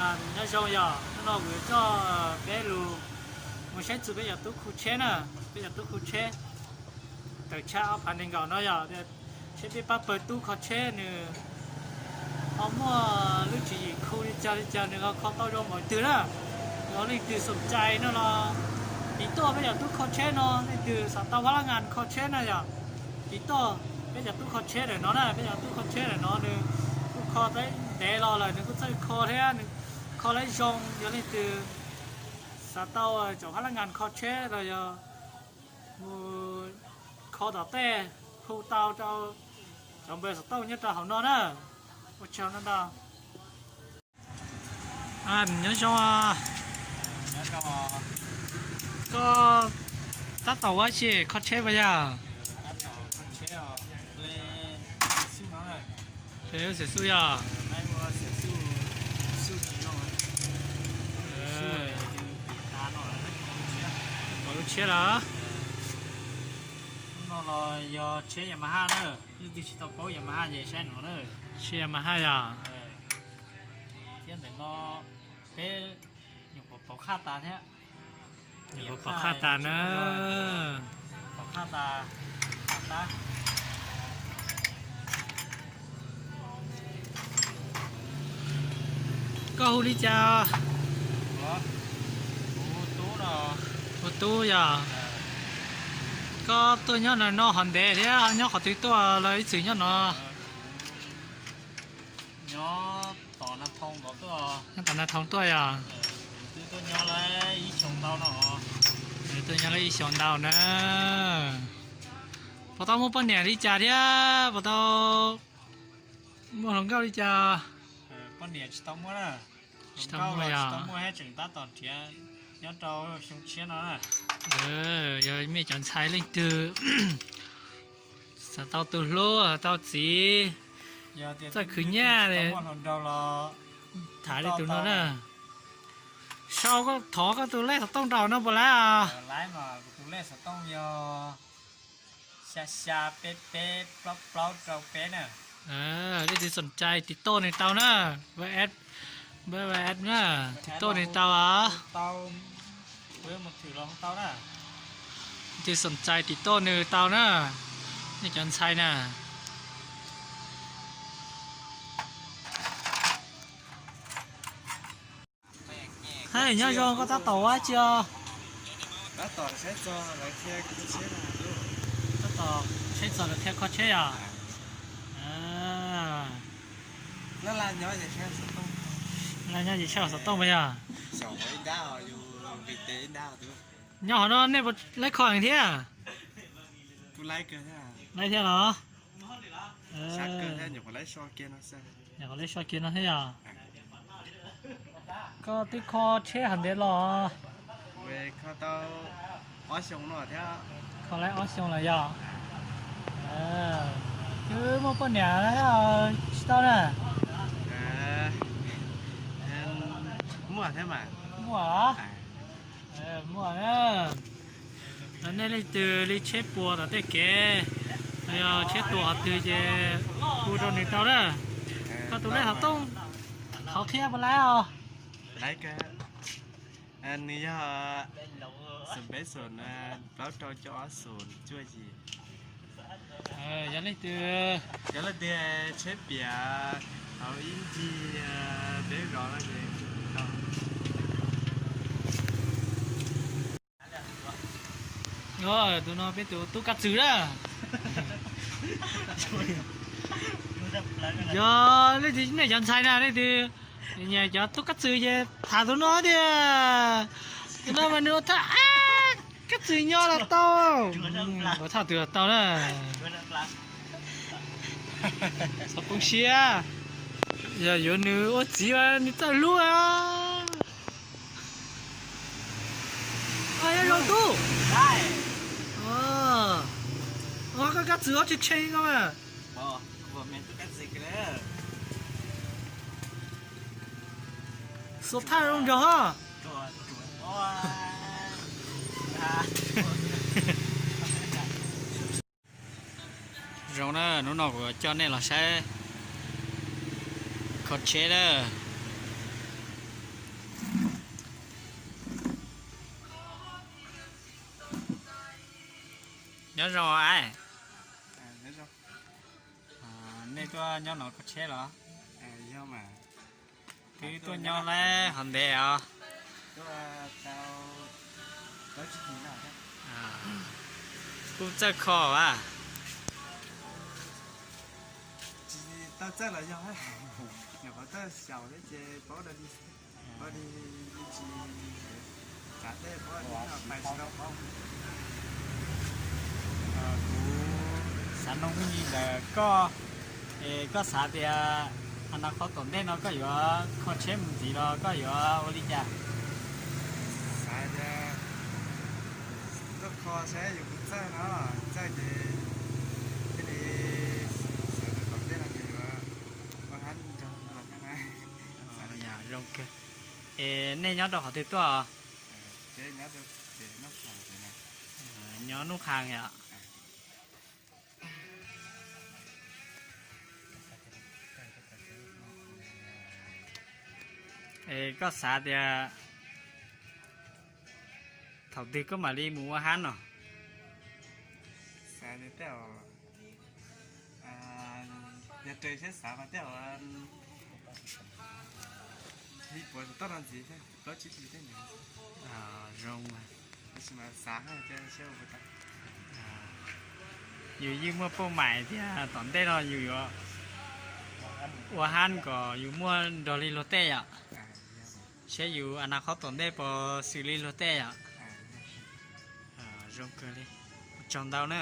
Nyob zoo yom, hnub no kuv yuav coj peb lug mus saib txug peb cov tub kho tsheb na, peb cov tub kho tsheb tawm tshaj ob phav nees nkaum no yom, saib peb pab pawg tub kho tsheb nws ho muaj lub tswv yim khu li cas li cas, nws ho kho tau zoo npaum twg na. Yog leej twg xoom cai no los tiv tuaj peb cov tub kho tsheb no, leej twg xav tau phab lab ngas kho tsheb na yom, tiv tuaj peb cov tub kho tsheb ntawm no na, peb cov tub kho tsheb ntawm no nws kuj kho tau ntev los lawm, nws kuj txawj kho thiab, nws kho lawv zoo. Yog leej twg xav tau cov phab lab ngas kho tsheb los yog mus kho tom tej, hu tau rau cov npawb xov tooj nyob rau hauv no na. Ua tsaug ntau ntau. Nyob zoo, koj tab tom ua dab tsi, kho tsheb puas yog? Xim xub yog. Pom lub tshiab lawm. Hnub no los yog tsheb Yamaha na, leej twg tsis tau paub Yamaha ces saib no na. Tsheb Yamaha yog. Thiab ntawm no peb nyuam qhuav pov qhaj tas thiab. Nyuam qhuav pov qhaj tas na. Pov qhaj tas, tas tab. Koj hu li cas? Hu Tub yog. Koj tuaj nyob no hov ntev thiab nyob qhov twg tuaj los ib txwm nyob no? Nyob tom Nas Thoo tuaj yog. Tuaj nyob lawm ib xyoos ntau na. Puas tau muaj poj niam li cas thiab puas tau muaj hluas nkauj li cas? Poj niam tsis tau muaj na. Tsis tau muaj yog. Tseem tab tom nrhiav nyob rau xyoo tshiab no na. Yog mej cov ntxhais leej twg xav tau tus hlub, tau txiv, txawj khwv nyiaj, tham li tus no na. Sau, thov koj tus lej xov tooj rau no puas laib os? Tus lej xov tooj yog xya xya peb peb plaub plaub rau peb na. Leej twg xoom cai tiv toj nws tau na. Tiv toj nws tau os. Leej twg xoom cai tiv toj nws tau na. Nej cov ntxhais na. Hais nyob zoo, koj tab tom ua dab tsi os? Tab tom saib txog lawv qhia kho tsheb yom? Laj nyob ces saib xov tooj puas yog? Nyob hov no nej puas laib kho heev thiab? Laib thiab los? Nyuam qhuav laib so kiag no thiab yog? Koj twb kho tsheb hov ntev los? Kho laib ob xyoo los yog? Twb muaj poj niam thiab tsis tau na? Muaj thiab mas. Muaj, muaj na. Nej leej twg li tsheb puas tom tej kev, yog tsheb tuag qhov twg ces hu rau nws tau na. Koj tus lej xov tooj, thov qhia puas laib os? Nws yog xoom peb xoom plaub rau cuaj ob xoom cuaj yim. Yog leej twg, yog leej twg tsheb piam hauv ib ncig peb zos no ces. Tus no peb tus tub Kab Txwm na. Yog leej twg nej cov ntxhais na, leej twg nyiam cov tub Kab Txwm ces tham tus no tiag. Tus no mas nws ua thaj, Kab Txwm nyob los tau, ua thaj twg los tau na. Txhob poob siab, yog yuav nws ua txiv mas nws txawj hlub. Nyob zoo tub. Koj Kab Txwm ob tshee tshee koj mas. Xuas thaj zoo nraug os. Zoo na, hnub no kuv coj nej los saib kho tsheb na. Nyob zoo os. Nej tuaj nyob no kho tsheb los? Twb tuaj nyob lawm hov ntev os. Kuj txawj kho as? Kuv xav noog me ntsis ntawm koj, es koj xav tias a na qhov tom ntej no koj yuav kho tsheb mus ntxiv los koj yuav ua li cas? Xav tias tuaj kho saib yus puas txawj no, txawj ces thiaj li xav tias tom ntej no ces yuav ua hab nrog los na. Zoo kawg. Es nej nyob rau qhov twg tuaj? Nyob Nuj Qha yom. Es koj xav tias thaum twg koj mam li mus ua hab no? Xav tias tej zaum, yog raws siab xav mas tej zaum li puas tau toj no ntxiv thiab, plaub tsib hlis tej ntawd. Zoo, tab sis mas xav hab thiab siab ua puas tau. Yus yeej muaj pauj maim tias tom ntej no yus yuav ua hab kom yus muaj nrog li luag tej yom. Saib yus a na qhov tom ntej puas xws li luag tej yom. Zoo kawg li. Ua tsaug ntau na.